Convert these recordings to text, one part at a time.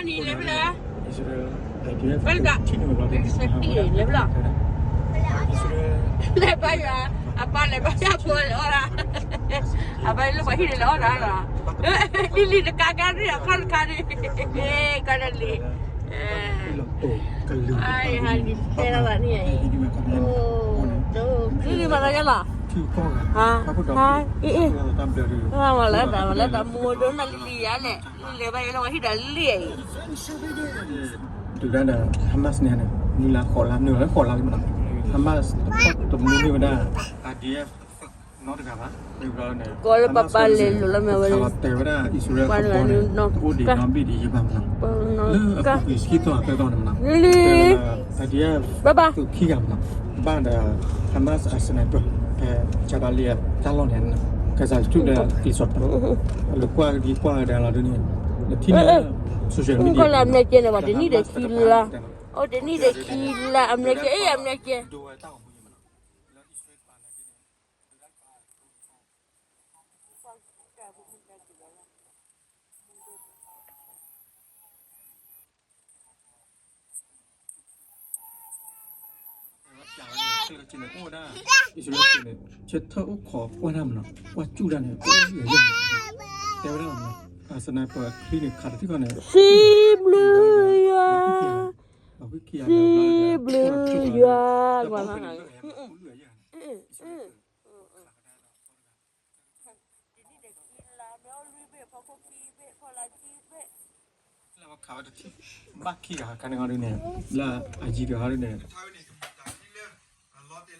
နံၤလဲၤဖဲလဲၣ်, ဖဲလဲၣ်, လဲၤဖဲလဲၣ်, လဲၤဘါယွၤ, အပၢ်လဲၤဘါယွၤဖိလဲၤအီၣ်ဒၣ်, အပၢ်လၢပှၤဟံၣ်န့ၣ်လဲၤအီၣ်ဒၣ်လီၤ, လံၤလံၤတကးကါန့ၣ် အခီၣ်တခါန့ၣ်, ကါဒၣ်လံၤ တဲလီၤဘၣ်န့ၣ်, လံၤလံၤမၤလီၤယလီၤ, အ့ၣ်အ့ၣ်, မၤလၢတၢ်မၤလၢတၢ်မူဒိၣ်နလံၤယါလဲၣ်, လံၤလဲၤဘၣ်ယဲလီၤဝဲဟံၣ်ဒီးလံၤအံၤ, ဒုၣ်ဒါဒီး Hamas န့ၣ်န့ၣ် နုာ်လၢဃိးလါ နုာ်လၢဃိးလါလံမနီၤ, Hamas တမူန့ၢ်ဝဲဒၣ် IDF နီတဂၤဘၣ်, ကိးလၢပၢ်ပၢ်လဲၤလိာ်လီၤမ့ၢ်ဝဲ, ခးလီၤတဲာ်ဝဲဒၣ် အံၣ်စရ့လးကဘီန့ၣ် တအိၣ်ဒံးနီတဘ့ၣ်ဒံးယဘၣ်မနီၤ, လၢအပူၤကွံာ်ဆံသီအသၢသီန့ၣ်မနီၤ, တဲဝဲဒၣ် IDF သုးခံဂၤမနီၤ, ဘၣ်ဒီး Hamas အ sniper ဖဲ Jabalia တၢ်လီၢ်န့ၣ် ကစၢ်ထူၣ်ဒီး ကလံၤစိးတၢ် အလိာ်ကွၢ်ကဒံကွၢ်ကဒါလီၤဒ်န့ၣ်, နထံၣ်န့ၣ် social media န့ၣ် အမဲာ်ကဲန့ၣ် ဝဲတနံၣ်ဒီးခံလါ, အိၣ်တနံၣ်ဒီးခံလါ အမဲာ်ကဲ အ့ၣ် အမဲာ်ကဲ အိၣ်ဝဲဒၣ် အံၣ်စရ့လးန့ၣ် ဆၢထၢၣ်အိၣ်ခိးကွၢ်တၢ်မနီၤ, ကွၢ်စူၣ်တၢ်န့ၣ် တဲဝဲဒၣ်မနီၤ, အ sniper ချံန့ၣ် ခးတထံၣ်ဃီန့ၣ် စံးဘျုးယွၤ, စံးဘျုးယွၤ, ကွၢ်လီၤ လၢအဝဲခးဝဲတထံၣ် ဘၣ်ခံဂၤခါန့ၣ်ဟီဒ်န့ၣ်, လၢအယံၤတဂၤဟီဒ်န့ၣ်, အလီၤတဲာ်လၢ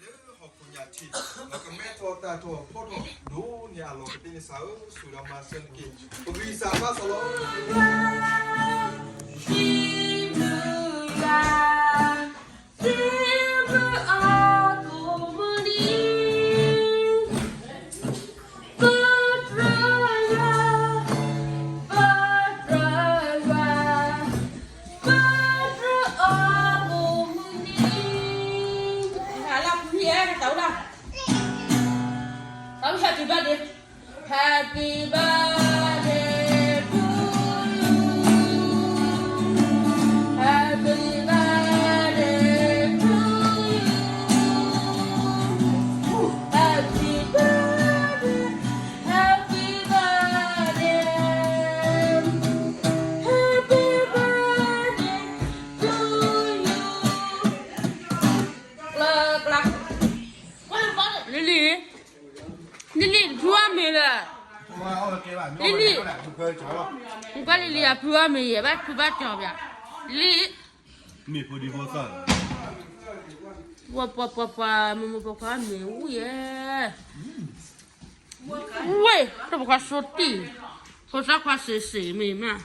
ဟီၣ်ခိၣ်ညၣ်ထံး, ဒီးကမဲထီၣ်တၢ်ထီၣ်ဖီထီၣ်ဒိၣ်န့ၢ်အလီၢ်ကသ့န့ၣ်စၢ်ဧၢ, ဆိၣ်ဒီးမၤစၢၤတက့ၢ်, ပဂံၢ်စၢ်ဘါစၢ်လီၤ. Happy birthday to you. Happy birthday to you. Happy birthday. Happy birthday. Happy birthday to you. လံလံ, လံလံ ဖုအီၣ်မ့ၤလၢ, လံလံ, နကွၢ်လံလံ အဖုအီၣ်မ့ၤယဲ ဘၣ်ဖုဘၣ်ကၠီၤပျၢ်, လံ, မ့ၢ်ဖိဒံဖိသၣ်, ပှၤပှၤပှၤပှၤ မိၢ်မိၢ်ပှၤခွါမ့ၢ်ဝံၤယဲ, ဝ့ၢ် တပှၤခွါစိတံၢ်, ဖိသၣ်ခွါစ့စ့မ့ၢ်မး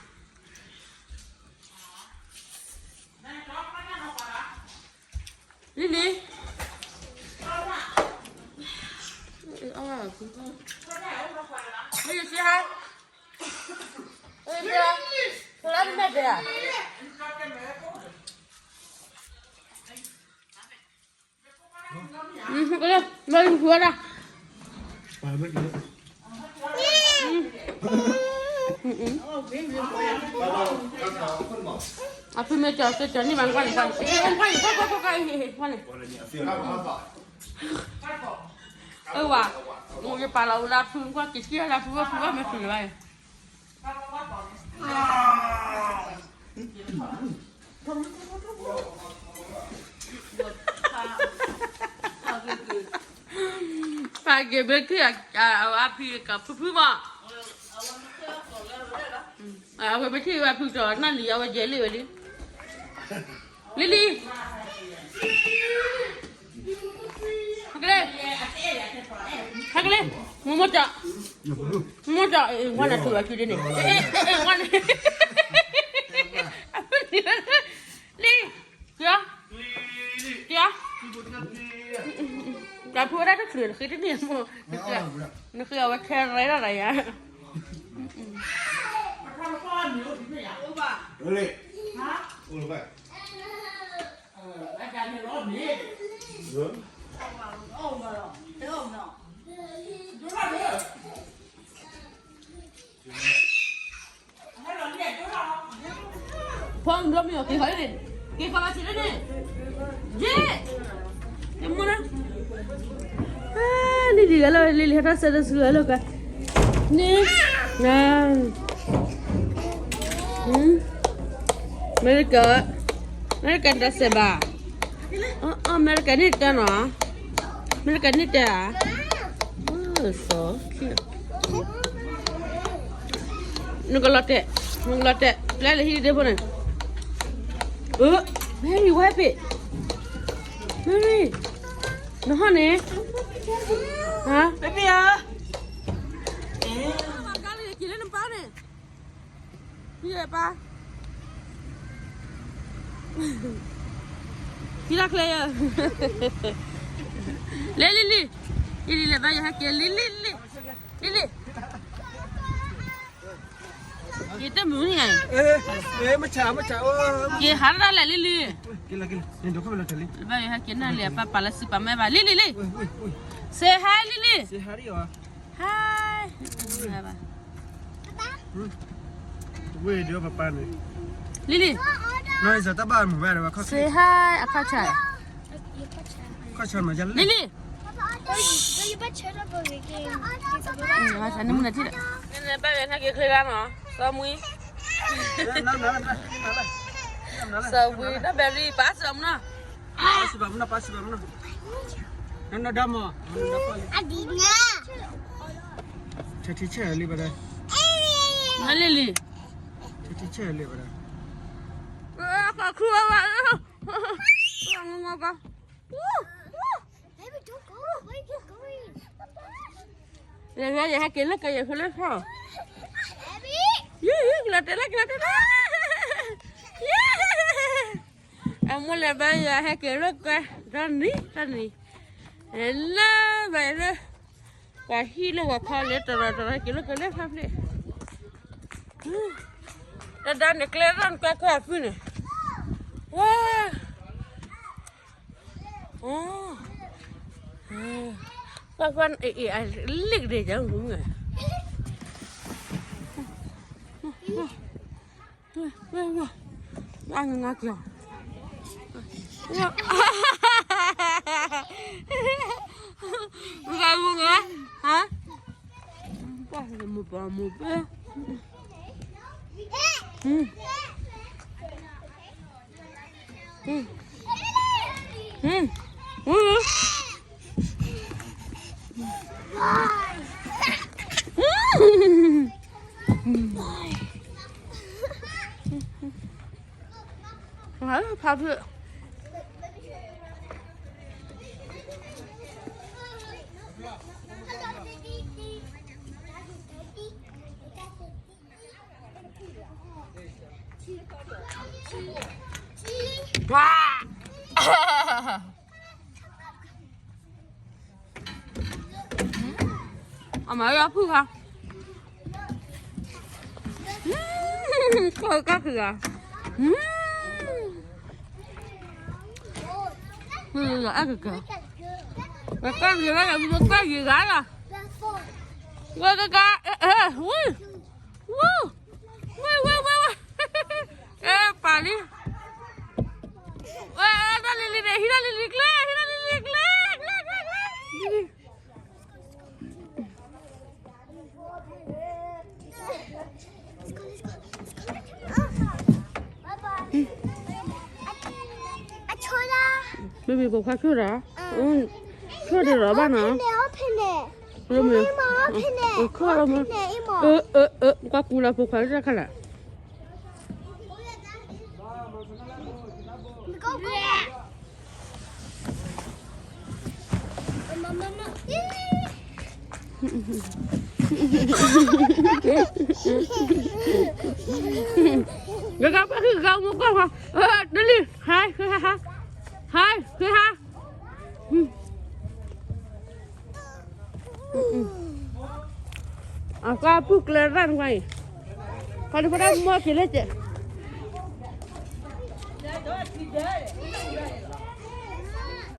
လံလံ, မ့ၢ်ယစ့ဟါ, မ့ၢ်ယစ့ဟါ, ဖဲလၢမ့ၢ်တဲ, မ့ၢ်ယစ့ဟါ, အဖုမ့ၢ်ကၠီၤ ကၠီၤန့ၢ်ဘၣ် ကွၢ်န့ၣ် ကွၢ်န့ၣ် ကွၢ်န့ၣ် ကွၢ်န့ၣ် ကွၢ်န့ၣ် အၢ ဝၤ, မိၢ်ယပာ်လီၤဝဲလၢဖု ကွၢ်က့ၤက့ၤလၢဖု ဖု ဖု မ့ၢ်ဖုလၢၤဘၣ်န့ၣ် ပာ်က့ၤဘၣ်က့ၤ အဖံကဖုဖုမး, အဝဲပထံၣ်ဝဲဖုကတီၤ နၢ်လံၤ အဝဲယဲလံဝဲလံ, လံလံ, ဟဲက့ၤ, ဟဲက့ၤ, မိၢ်မိၢ်ကၠီၤ, မိၢ်မိၢ်ကၠီၤ, ဝဲန့ၣ် ထုးဝဲထုးဒ်န့ၣ်, ဝဲန့ၣ်, လံ, ကၠီၤ, ကၠီၤ, တၢ်ဖုဝဲဒၣ်တချုး နဃ့တန့ၢ်မိၢ်, နဃ့အဝဲထဲရဲဒၣ်ယၤ Hello. ဖီဒိမ့ၢ်အီၤ က့ၤဃီလၢန့ၣ်, က့ၤဃီလီၤဆံးလၢန့ၣ်, ယ့, မ့ၢ်နီၤ, လံလံဂၤလၢ လံလံဟဲထီၣ်စဲဒီးစူၤဂၤလၢကါ, န့ၣ်, အမဲရကၤ, အမဲရကၤတၢ်စဲဘၣ်, အမဲရကၤန့ၣ်တၢ်နီၤ, အမဲရကၤန့ၣ်တၢ်ဧါ, စီၤခံ နကလီၤတဲာ်, နကလီၤတဲာ်, ပျဲလၢဟံၣ်ဒ့ဖိန့ၣ်, အ, Mary, what happened? Mary, နဟီၣ်န့ၣ်, ဟါ, baby ဧၢ, က့ၤလၢနပၢ်န့ၣ်, ဟံၣ်ပၢ် ဟံၣ်လၢကျဲယၤ, လံလံလံ, လံလံ လဲၤဘါယွၤဟဲက့ၤ လံလံလံ, လံလံ, ယတမုာ်န့ၣ်, ယဟးတၢ်လဲၣ် လံလံ, ဘါယွၤဟဲက့ၤနၢ်လံ အပၢ်ပာ်လၢစံးပာ်မဲဘၣ် လံလံလံ, say hi လံလံ, hi, ဝ့ၢ်ဒီးပပၢ်န့ၣ်, လံလံ, say hi အခီၣ်ဆၢ, အခီၣ်ဆၢမၤလံလံ, နမုၢ်နထံၣ်ဒီး, ဘါယွၤဟဲက့ၤချ့ဂၤနီၤ စီၤမှံ, စီၤဝံဒီး Berry ပာ်စံးဘၣ်မနီၤ, ပာ်စံးဘၣ်မနီၤ, ပာ်စံးဘၣ်မနီၤ, နနဒီမီၤ, ထဲထံဆဲၣ်လံဘၣ်ဒီး, လံလံ, ထဲထံဆဲၣ်လံဘၣ်ဒီး, အခီၣ်ခုဝဲဝဲ, ငီငီကီ Baby, don't go. Where are you going? ယဟဲက့ၤလၢကယဲၢ်ဖဲလၢဖီ, ယကလီၤတဲာ်လၢကလီၤတဲာ်လၢ, အမိၢ်လဲၤဘါယွၤဟဲက့ၤလၢကီၢ် တနံၤတနံၤ, လၢဘၣ်လၢ ပှၤဟံၣ်လၢပှၤခီလၢ တရီတရီ ဟဲက့ၤလၢကီၢ်လၢဖးဖျ့, တဒါန့ၣ်ကျဲထီၣ်နကွၢ်ကွၢ်အဖုၣ်န့ၣ်, ဝါ ကွၢ်ကွၢ်, အ့ၣ်အ့ၣ်, လ့ၣ်ကဒ့ၣ်ယၤမုၢ်, အငါကီ, မုၢ်ဂၤ, ပှၤမုၢ်ပှၤမုၢ်ပှၤ, ဖးဖုၣ် အမၤယီၤဖုၣ်ခါ, ကီၢ်ကီၢ်ခံဂၤ, အဲကက, ပကီၢ်ယဂၤလီၤ, ပကီၢ်ယဂၤလီၤ, ဝဲကက, ဝံ, ဝံ, ဝဲ, ဝဲ, ဝဲ, ဝဲ, အဲ ပာ်လံ, ဝဲ, ဟံးထီၣ်လံလံန့ၣ်, ဟံးထီၣ်လံလံကျဲ, ဟံးထီၣ်လံလံကျဲ, ကျဲ, ကျဲ, ကျဲ, ကျဲ, မ့မ့ၢ်ပိာ်ခွါဆိၣ်ဒီး, ဆိၣ်ဒီးဘၣ်နီၤ, ဆိၣ်လီၤမး, ကွၢ်ကူလီၤပိာ်ခွါတခါလၢာ် ကကပၤဃုကကမူကီၢ်ဖီ, တလံ, ဟါ, ဟါ, ဟါ, ဟါ, အကွၢ်ပုၢ်ကျဲတၢ်နကွၢ်အံၤ, ခီဒုးဖီတၢ်မီၢ်က့ၤလၢကဲး,